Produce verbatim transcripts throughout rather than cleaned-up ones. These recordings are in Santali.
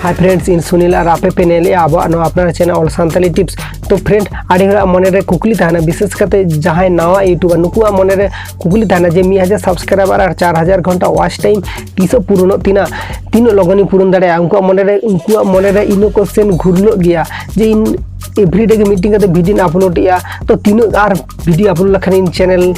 Hi friends, ᱤᱧ ᱥᱩᱱᱤᱞ ᱟᱨ ᱟᱯᱮ ᱯᱮ ᱧᱮᱞᱮᱜᱼᱟ ᱟᱵᱚᱣᱟᱜ ᱱᱚᱣᱟ ᱟᱯᱱᱟᱨ channel All Santali Tips᱾ ᱛᱚ friend, ᱟᱹᱰᱤ ᱦᱚᱲᱟᱜ ᱢᱚᱱᱮᱨᱮ ᱠᱩᱠᱞᱤ ᱛᱟᱦᱮᱱᱟ, ᱵᱤᱥᱮᱥ ᱠᱟᱛᱮ ᱡᱟᱦᱟᱸᱭ ᱱᱟᱣᱟ YouTuber, ᱱᱩᱠᱩᱣᱟᱜ ᱢᱚᱱᱮᱨᱮ ᱠᱩᱠᱞᱤ ᱛᱟᱦᱮᱱᱟ ᱡᱮ ᱢᱤᱫ ᱦᱟᱡᱟᱨ subscriber ᱟᱨ ᱪᱟᱨ ᱦᱟᱡᱟᱨ ᱜᱷᱚᱱᱴᱟ watch time ᱛᱤᱥᱚᱜ ᱯᱩᱨᱩᱱᱚᱜ ᱛᱤᱧᱟ, ᱛᱤᱱᱟᱹᱜ ᱞᱚᱜᱚᱱᱤᱧ ᱯᱩᱨᱩᱱ ᱫᱟᱲᱮᱭᱟᱜᱼᱟ? ᱩᱱᱠᱩᱣᱟᱜ ᱢᱚᱱᱮᱨᱮ, ᱩᱱᱠᱩᱣᱟᱜ ᱢᱚᱱᱮᱨᱮ ᱤᱱᱟᱹ question ᱜᱷᱩᱨᱞᱟᱹᱜ ᱜᱮᱭᱟ ᱡᱮ ᱤᱧ everyday ᱜᱮ ᱢᱤᱫᱴᱤᱝ ᱠᱟᱛᱮ video ᱧ upload ᱮᱜᱼᱟ, ᱛᱚ ᱛᱤᱱᱟᱹᱜ ᱟᱨ video upload ᱞᱮᱠᱷᱟᱱ ᱤᱧ channel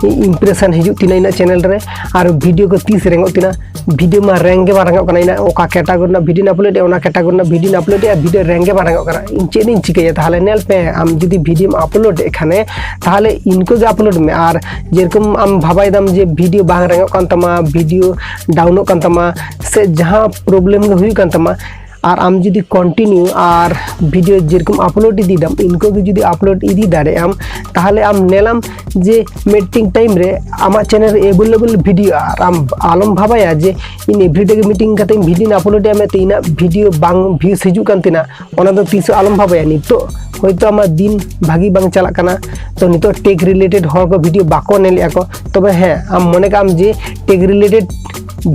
impression ᱦᱤᱡᱩᱜ ᱛᱤᱧᱟ ᱤᱧᱟᱹᱜ channel ᱨᱮ, ᱟᱨ video ᱠᱚ ᱛᱤᱥ ᱨᱮᱸᱜᱚᱜ ᱛᱤᱧᱟ? Video ᱢᱟ ᱨᱮᱝ ᱜᱮ ᱵᱟᱝ ᱨᱮᱸᱜᱚᱜ ᱠᱟᱱᱟ᱾ ᱤᱧᱟᱹᱜ ᱚᱠᱟ category ᱨᱮᱱᱟᱜ video ᱧ upload ᱮᱜᱼᱟ, ᱚᱱᱟ category ᱨᱮᱱᱟᱜ video ᱧ upload ᱮᱜᱼᱟ, video ᱨᱮᱝ ᱜᱮ ᱵᱟᱝ ᱨᱮᱸᱜᱚᱜ ᱠᱟᱱᱟ᱾ ᱤᱧ ᱪᱮᱫ ᱤᱧ ᱪᱤᱠᱟᱹᱭᱟ? ᱛᱟᱦᱚᱞᱮ ᱧᱮᱞ ᱯᱮ, ᱟᱢ ᱡᱩᱫᱤ video ᱢ upload ᱮᱫ ᱠᱷᱟᱱᱮ, ᱛᱟᱦᱚᱞᱮ ᱤᱱᱠᱟᱹ ᱜᱮ upload ᱢᱮ᱾ ᱟᱨ ᱡᱮᱨᱚᱠᱚᱢ ᱟᱢ ᱵᱷᱟᱵᱟᱭ ᱫᱟᱢ ᱡᱮ video ᱵᱟᱝ ᱨᱮᱸᱜᱚᱜ ᱠᱟᱱ ᱛᱟᱢᱟ, video downᱚᱜ ᱠᱟᱱ ᱛᱟᱢᱟ, ᱥᱮ ᱡᱟᱦᱟᱸ problem ᱜᱮ ᱦᱩᱭᱩᱜ ᱠᱟᱱ ᱛᱟᱢᱟ, ᱟᱨ ᱟᱢ ᱡᱩᱫᱤ continue ᱟᱨ video ᱡᱮᱨᱚᱠᱚᱢ upload ᱤᱫᱤᱭ ᱫᱟᱢ, ᱤᱱᱠᱟᱹ ᱜᱮ ᱡᱩᱫᱤ upload ᱤᱫᱤ ᱫᱟᱲᱮᱭᱟᱜ ᱟᱢ, ᱛᱟᱦᱚᱞᱮ ᱟᱢ ᱧᱮᱞᱟᱢ ᱡᱮ ᱢᱤᱫᱴᱤᱝ time ᱨᱮ ᱟᱢᱟᱜ channel ᱨᱮ available video, ᱟᱨ ᱟᱢ ᱟᱞᱚᱢ ᱵᱷᱟᱵᱟᱭᱟ ᱡᱮ ᱤᱧ everyday ᱜᱮ ᱢᱤᱫᱴᱤᱝ ᱠᱟᱛᱮ video ᱧ upload ᱮᱜᱼᱟ ᱢᱮᱱᱛᱮ ᱤᱧᱟᱹᱜ video ᱵᱟᱝ views ᱦᱤᱡᱩᱜ ᱠᱟᱱ ᱛᱤᱧᱟ, ᱚᱱᱟ ᱫᱚ ᱛᱤᱥ ᱦᱚᱸ ᱟᱞᱚᱢ ᱵᱷᱟᱵᱟᱭᱟ᱾ ᱱᱤᱛᱚᱜ ᱦᱚᱭᱛᱳ ᱟᱢᱟᱜ ᱫᱤᱱ ᱵᱷᱟᱹᱜᱤ ᱵᱟᱝ ᱪᱟᱞᱟᱜ ᱠᱟᱱᱟ, ᱛᱚ ᱱᱤᱛᱚᱜ tech related ᱦᱚᱲ ᱠᱚ video ᱵᱟᱠᱚ ᱧᱮᱞᱮᱜᱼᱟ ᱠᱚ, ᱛᱚᱵᱮ ᱦᱮᱸ, ᱟᱢ ᱢᱚᱱᱮ ᱠᱟᱜ ᱟᱢ ᱡᱮ tech related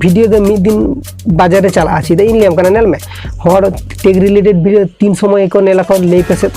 video ᱫᱚ ᱢᱤᱫ ᱫᱤᱱ ᱵᱟᱡᱟᱨ ᱨᱮ ᱪᱟᱞᱟᱜᱼᱟ᱾ ᱪᱮᱫᱟᱜ ᱤᱧ ᱞᱟᱹᱭᱟᱢ ᱠᱟᱱᱟ, ᱧᱮᱞ ᱢᱮ, ᱦᱚᱲ tech related video ᱛᱤᱱ ᱥᱚᱢᱚᱭ ᱠᱚ ᱧᱮᱞ ᱟᱠᱚ, ᱞᱟᱹᱭ ᱯᱮᱥᱮ?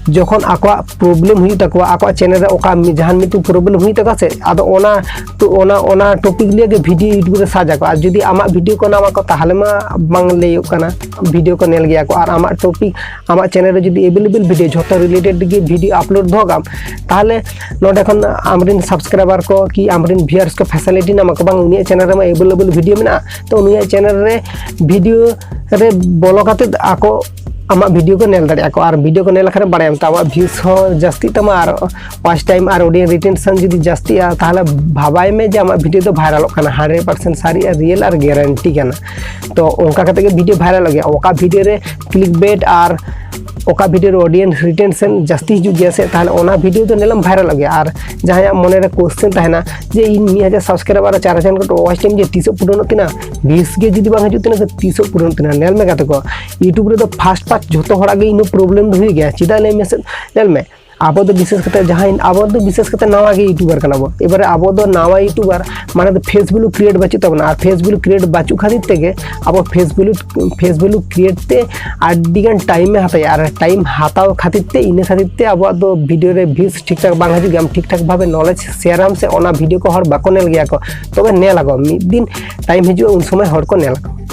ᱡᱚᱠᱷᱚᱱ ᱟᱠᱚᱣᱟᱜ problem ᱦᱩᱭᱩᱜ ᱛᱟᱠᱚᱣᱟ, ᱟᱠᱚᱣᱟᱜ channel ᱨᱮ ᱚᱠᱟ ᱢᱤ-, ᱡᱟᱦᱟᱱ ᱢᱤᱫᱴᱮᱱ problem ᱦᱩᱭᱩᱜ ᱛᱟᱠᱚᱣᱟ ᱥᱮ, ᱟᱫᱚ ᱚᱱᱟ ᱛᱚ ᱚᱱᱟ, ᱚᱱᱟ topic ᱞᱤᱭᱮ ᱜᱮ video YouTube ᱨᱮ search ᱟᱠᱚ᱾ ᱟᱨ ᱡᱩᱫᱤ ᱟᱢᱟᱜ video ᱠᱚ ᱧᱟᱢ ᱟᱠᱚ, ᱛᱟᱦᱚᱞᱮ ᱢᱟ ᱵᱟᱝ ᱞᱟᱹᱭᱚᱜ ᱠᱟᱱᱟ, video ᱠᱚ ᱧᱮᱞ ᱜᱮᱭᱟ ᱠᱚ᱾ ᱟᱨ ᱟᱢᱟᱜ topic, ᱟᱢᱟᱜ channel ᱨᱮ ᱡᱩᱫᱤ available video, ᱡᱷᱚᱛᱚ related ᱜᱮ video upload ᱫᱚᱦᱚ ᱠᱟᱜ ᱟᱢ, ᱛᱟᱦᱚᱞᱮ ᱱᱚᱰᱮ ᱠᱷᱚᱱ ᱟᱢᱨᱮᱱ subscriber ᱠᱚ ᱠᱤ ᱟᱢᱨᱮᱱ viewers ᱠᱚ facility ᱧᱟᱢ ᱟᱠᱚ, ᱵᱟᱝ, ᱩᱱᱤᱭᱟᱜ channel ᱨᱮᱢᱟ available video ᱢᱮᱱᱟᱜᱼᱟ, ᱛᱚ ᱩᱱᱤᱭᱟᱜ channel ᱨᱮ video ᱨᱮ ᱵᱚᱞᱚ ᱠᱟᱛᱮ ᱟᱠᱚ ᱟᱢᱟᱜ video ᱠᱚ ᱧᱮᱞ ᱫᱟᱲᱮᱭᱟᱜᱼᱟ ᱠᱚ᱾ ᱟᱨ video ᱠᱚ ᱧᱮᱞ ᱞᱮᱠᱷᱟᱱ ᱵᱟᱲᱟᱭᱟᱢ ᱛᱚ ᱟᱢᱟᱜ views ᱦᱚᱸ ᱡᱟᱹᱥᱛᱤᱜ ᱛᱟᱢᱟ, ᱟᱨ watch time ᱟᱨ audience retention ᱡᱩᱫᱤ ᱡᱟᱹᱥᱛᱤᱜᱼᱟ, ᱛᱟᱦᱚᱞᱮ ᱵᱷᱟᱵᱟᱭ ᱢᱮ ᱡᱮ ᱟᱢᱟᱜ video ᱫᱚ viralᱚᱜ ᱠᱟᱱᱟ, hundred percent ᱥᱟᱹᱨᱤ ᱟᱨ real ᱟᱨ guarantee ᱠᱟᱱᱟ᱾ ᱛᱚ ᱚᱱᱠᱟ ᱠᱟᱛᱮ ᱜᱮ video viralᱚᱜ ᱜᱮᱭᱟ᱾ ᱚᱠᱟ video ᱨᱮ clickbait ᱟᱨ ᱚᱠᱟ video ᱨᱮ audience retention ᱡᱟᱹᱥᱛᱤ ᱦᱤᱡᱩᱜ ᱜᱮᱭᱟ ᱥᱮ, ᱛᱟᱦᱚᱞᱮ ᱚᱱᱟ video ᱫᱚ ᱧᱮᱞᱟᱢ viralᱚᱜ ᱜᱮᱭᱟ᱾ ᱟᱨ ᱡᱟᱦᱟᱸᱭᱟᱜ ᱢᱚᱱᱮᱨᱮ question ᱛᱟᱦᱮᱱᱟ ᱡᱮ ᱤᱧ ᱢᱤᱫ ᱦᱟᱡᱟᱨ subscriber ᱟᱨ ᱪᱟᱨ ᱦᱟᱡᱟᱨ ᱜᱷᱚᱱᱴᱟ watch time ᱡᱮ ᱛᱤᱥᱚᱜ ᱯᱩᱨᱚᱱᱚᱜ ᱛᱤᱧᱟ, views ᱜᱮ ᱡᱩᱫᱤ ᱵᱟᱝ ᱦᱤᱡᱩᱜ ᱛᱤᱧᱟ, ᱛᱤᱥᱚᱜ ᱯᱩᱨᱚᱱᱚᱜ ᱛᱤᱧᱟ? ᱧᱮᱞ ᱢᱮ ᱜᱟᱛᱮ ᱠᱚ, YouTube ᱨᱮᱫᱚ first first ᱡᱷᱚᱛᱚ ᱦᱚᱲᱟᱜ ᱜᱮ ᱤᱱᱟᱹ problem ᱫᱚ ᱦᱩᱭᱩᱜ ᱜᱮᱭᱟ᱾ ᱪᱮᱫᱟᱜ ᱞᱟᱹᱭ ᱢᱮᱥᱮ? ᱧᱮᱞ ᱢᱮ, ᱟᱵᱚ ᱫᱚ ᱵᱤᱥᱮᱥ ᱠᱟᱛᱮ ᱡᱟᱦᱟᱸᱭ ᱟᱵᱚ ᱫᱚ ᱵᱤᱥᱮᱥ ᱠᱟᱛᱮ ᱱᱟᱣᱟ ᱜᱮ YouTuber ᱠᱟᱱᱟ ᱵᱚ᱾ ᱮᱵᱟᱨᱮ ᱟᱵᱚ ᱫᱚ ᱱᱟᱣᱟ YouTuber, ᱢᱟᱱᱮ ᱫᱚ face value create ᱵᱟᱹᱪᱩᱜ ᱛᱟᱵᱚᱱᱟ᱾ ᱟᱨ face value create ᱵᱟᱹᱪᱩᱜ ᱠᱷᱟᱹᱛᱤᱨ ᱛᱮᱜᱮ ᱟᱵᱚ face value face value create ᱛᱮ ᱟᱹᱰᱤ ᱜᱟᱱ time ᱮ ᱦᱟᱛᱟᱭᱟ᱾ ᱟᱨ time ᱦᱟᱛᱟᱣ ᱠᱷᱟᱹᱛᱤᱨ ᱛᱮ, ᱤᱱᱟᱹ ᱠᱷᱟᱹᱛᱤᱨ ᱛᱮ ᱟᱵᱚᱣᱟᱜ ᱫᱚ video ᱨᱮ views ᱴᱷᱤᱠ ᱴᱷᱟᱠ ᱵᱟᱝ ᱦᱤᱡᱩᱜ ᱜᱮᱭᱟ᱾ ᱟᱢ ᱴᱷᱤᱠ ᱴᱷᱟᱠ ᱵᱷᱟᱵᱮ knowledge share ᱟᱢ ᱥᱮ, ᱚᱱᱟ video ᱠᱚ ᱦᱚᱲ ᱵᱟᱠᱚ ᱧᱮᱞ ᱜᱮᱭᱟ ᱠᱚ᱾ ᱛᱚᱵᱮ ᱧᱮᱞ ᱟᱠᱚ, ᱢᱤᱫ ᱫᱤᱱ time ᱦᱤᱡᱩᱜᱼᱟ, ᱩᱱ ᱥᱚᱢᱚᱭ ᱦᱚᱲ ᱠᱚ ᱧᱮᱞ ᱟᱠᱚ᱾